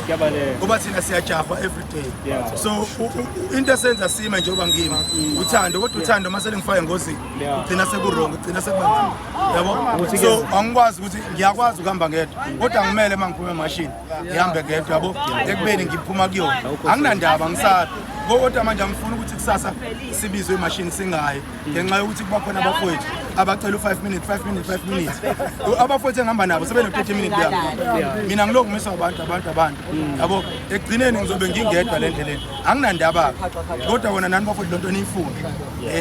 Kuyabaleka. Ngoba thina siyajahwa every day. So into esenza sime njengoba ngimi uthando, kodwa uthando uma selingifake engozini ugcina seku-wrong, ugcina sekubanzima, yabo. So angikwazi ukuthi ngiyakwazi ukuhamba ngedwa, kodwa ngimele uma ngiphuma emashini ngihambe ngedwa, yabo, ekubeni ngiphuma kuyona anginandaba, ngisabi. Kodwa manje angifuni ukuthi kusasa sibizwe emashini singayi ngenxa yokuthi kuba khona abafowethu abacela u-5 minutes, 5 minutes, 5 minutes. Abafowethu engihamba nabo sebeno-30 minutes yabo, mina ngilokhu ngimiswa abantu, abantu, abantu, yabo. Ekugcineni ngizobe ngingedwa le ndleleni, anginandaba. Kodwa wona nani bafowethu lonto niyifune,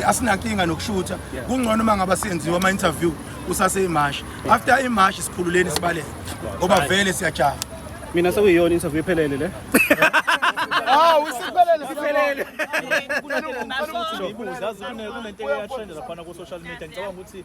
asinankinga nokushutha. Kungcono uma ngaba siyenziwa ama-interview kusaseyimashi, after imashi sikhululeni sibaleke, ngoba vele siyajaha. Mina sekuyiyona interview ephelele le. Hawu, isiphelele, siphelele. Ngibuze, yazi kunento eyatrenda laphana ku-social media, ngicabanga ukuthi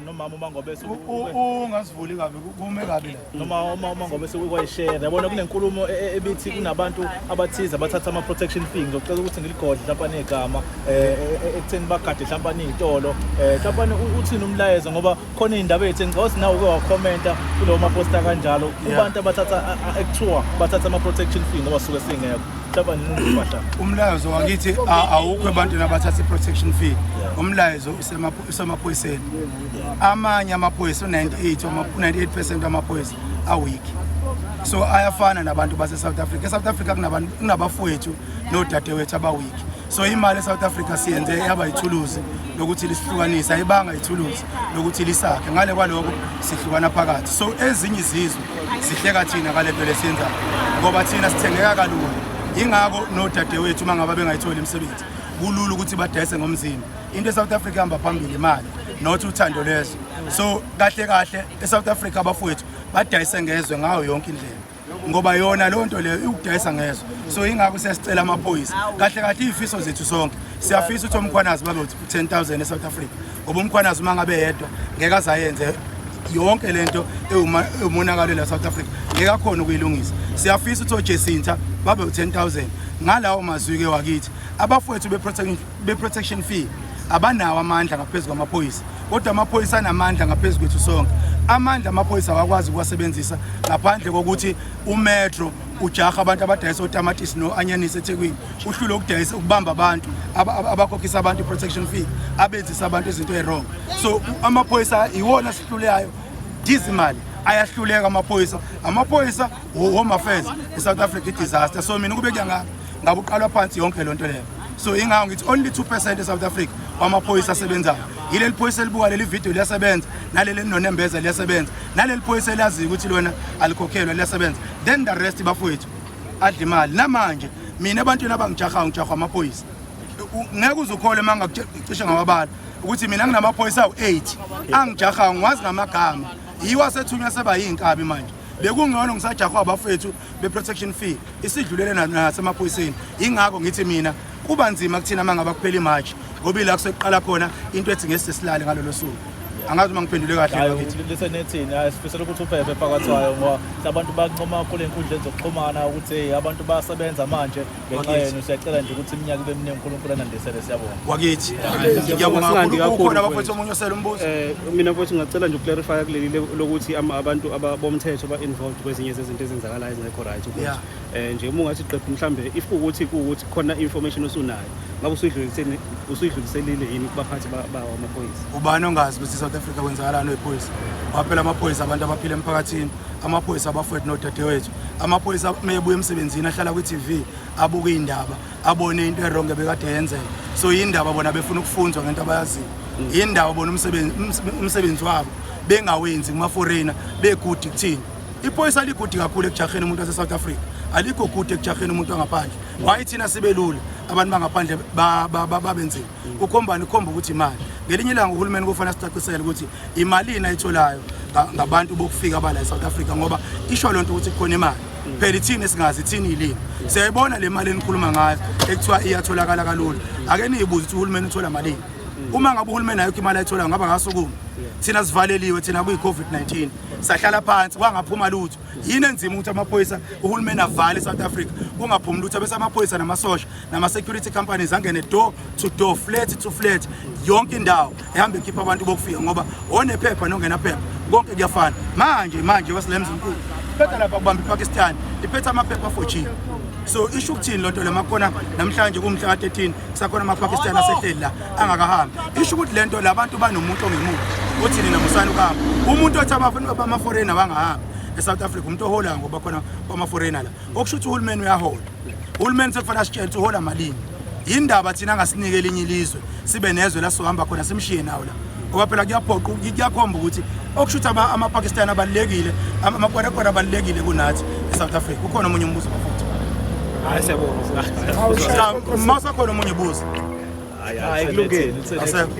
nomama uMangobese Ungasivuli kabi, kume kabi la. Noma uma uMangobese ukwayishare, yabona, kunenkulumo ebithi kunabantu abathize abathatha ama-protection fee. Ngizocela ukuthi ngiligodle mhlawumbe negama ekutheni bagade mhlawumbe iy'tolo. Mhlawumbe uthini umlayezo, ngoba khona iy'ndaba ey'thi ngicabanga ukuthi nawe uke wakhomenta kulowo maposta kanjalo kubantu abathatha ekuthiwa bathatha ama-protection fee ngoba suke singekho mhlawumbe nufahla? Umlayezo wakithi awukho ebantwini abathatha i-protection fee. Umlayezo usemaphoyiseni. Amanye amaphoyisa, u-98 98% wamaphoyisa aweak, so ayafana nabantu base-South Africa. E-South Africa kunabantu, kunabafowethu nodadewethu abaweak. So imali e-South Africa siyenze yaba yithuluzi lokuthi lisihlukanise, ayibanga ithuluzi lokuthi lisakhe. Ngale kwaloko sihlukana phakathi. So ezinye izizwe zihleka thina ngale nto lesiyenzayo, ngoba thina sithengeka kalula. Ingakho nodadewethu uma ngabe bengayitholi imisebenzi kulula ukuthi badayise ngomzimba. Into e-South Africa ihamba phambili imali, not uthando lezwe. So kahle kahle e-South Africa abafowethu badayise ngezwe ngayo yonke indlela, ngoba yona leyo nto leyo iwukudayisa ngezwe. So ingakho siyasicela amaphoyisa. Kahle kahle iy'fiso zethu sonke, siyafisa ukuthi oMkhwanazi babe u-10 000 e-South Africa, ngoba uMkhwanazi uma ngabe yedwa ngeke azayenze yonke lento ewumonakalo la South Africa, ngeke akhona ukuyilungisa. Siyafisa ukuthi oJacinta babe u-10 000. Ngalawo mazwi-ke wakithi, abafowethu be-protection fee abanawo amandla ngaphezu kwamaphoyisa, kodwa amaphoyisa anamandla ngaphezu kwethu sonke. Amandla amaphoyisa awakwazi ukuwasebenzisa ngaphandle kokuthi umetro ujaha abantu abadayisa otamatisi no-anyanisi eThekwini, uhlule ukudayisa, ukubamba abantu abakhokhisa abantu i-protection fee, abenzisa abantu izinto ey'wrong. So amaphoyisa iwona asihlulayo dizimali, ayahluleka amaphoyisa. Amaphoyisa, home affairs e-South Africa i-disaster. So mina kube kuya ngabe uqalwa phansi yonke loo nto leyo. So ingakho ngithi only 2% e-South Africa wamaphoyisa asebenzayo. Yileli phoyisa elibuka leli video liyasebenza, naleli elinonembeza liyasebenza, naleli phoyisa elaziyo ukuthi lona alikhokhelwa liyasebenza. Then the rest, bafowethu, adla imali. Namanje mina ebantwini abangijahayo, ngijahwa amaphoyisa. Ngeke uze ukhole uma ngakucishe ngawabala ukuthi mina nginamaphoyisa awu-8 angijahayo, ngiwazi ngamagama. Yiwo asethunywa seba yiy'nkabi manje. Bekungcono ngisajahwa abafethu be-protection fee, isidlulele nasemaphoyiseni. Ingakho ngithi mina kuba nzima kuthina uma ngabe kuphela imarch, ngoba ila kusekuqala khona into ethi ngeke sisilale ngalolo suku. Angazi uma ngiphendule kahle. Hayi. Bakithi. Lisenethini, hayi, sifisela ukuthi uphephe phakathi kwayo, ngoba abantu bancoma kule nkundleni zokuxhumana ukuthi hey, abantu bayasebenza manje ngenxa Wakithi. yenu. Siyacela nje ukuthi iminyaka ibe miningi, uNkulunkulu anandisele. Siyabonga. Wakithi, ngiyabonga Singandi kakhulu. kakhulu, Ukhona mfowethu. abafowethu omunye osele umbuzo? Mina mfowethu ngingacela nje ukuclarify kuleli lokuthi abantu abomthetho ba-involved kwezinye zezinto ezenzakalayo ezingekho right, ukuthi nje uma ungathi qephu mhlambe if kuwukuthi khona information osunayo, ngabe usuyidluliselile yini kubaphathi bawo amaphoyisa? Ubani ongazi ukuthi i-South Africa kwenzakalani wephoyisa? Waphela amaphoyisa abantu abaphila emphakathini, amaphoyisa abafowethu nodadewethu. Amaphoyisa mebuya emsebenzini ahlala kwi-TV, abuke iy'ndaba, abone into e-wrong ebekade yenzeka. So yindaba bona befuna ukufunzwa ngento abayaziyo? Yindaba bona umsebenzi wabo bengawenzi kuma-foreigner begood kuthini? Iphoyisa ligood kakhulu ekujaheni umuntu wase-South Africa, alikho good ekujaheni umuntu wangaphandle. Why thina sibe lula, abantu bangaphandle babenzima? Ukhombani? Ukhomba ukuthi imali. Ngelinye ilanga uhulumeni kufanele sicacisele ukuthi imalini ayitholayo ngabantu bokufika bala e-South Africa, ngoba isho lento ukuthi kukhona imali. Phela ithini esingazi ithini yilini? Siyayibona le mali enikhuluma ngayo ekuthiwa iyatholakala kalula. Ake niyibuze ukuthi uhulumeni uthola malini. Uma ngabe uhulumeni ayikho imali ayitholayo, ngaba ngasukuma thina sivaleliwe thina kuyi-COVID-19, sahlala phansi kwangaphuma lutho. Yini enzima ukuthi amaphoyisa, uhulumeni avale e-South Africa kungaphumi lutho, bese amaphoyisa namasosha nama-security companies angene door to door, flat to flat, yonke indawo, ehambe ekhipha abantu bokufika, ngoba onephepha nongenaphepha konke kuyafana manje. Manje wasilemzimkhulu qeda lapha kubamba iPakistan. Liphethe amaphepha 4G. So isho ukuthini lonto le makhona namhlanje kumhla ka-13 kusakhona ama-Pakistan asehleli la angakahambi. Isho ukuthi lento labantu banomuntu ongemuva othi nina musani ukuhamba. Umuntu othi ama-foreigner bangahambi eSouth Africa, umuntu oholayo ngoba khona kwama-foreigner la. Okusho ukuthi uhulumeni uyahola. Uhulumeni sekufanele asitshele ukuthi uhola malini. Yindaba thina angasinike elinye ilizwe sibe nezwe la sohamba khona simshiye nawo la. Ngoba phela kuyaphoqa, kuyakhomba ukuthi okusho ukuthi ama-Pakistan abalulekile, amakwerekwere abalulekile kunathi eSouth Africa. Ukhona omunye umbuzo bafowethu? Hayi, siyabonga. Cha, mawusakhona omunye buzo. Hayi, kulungile. Asekho.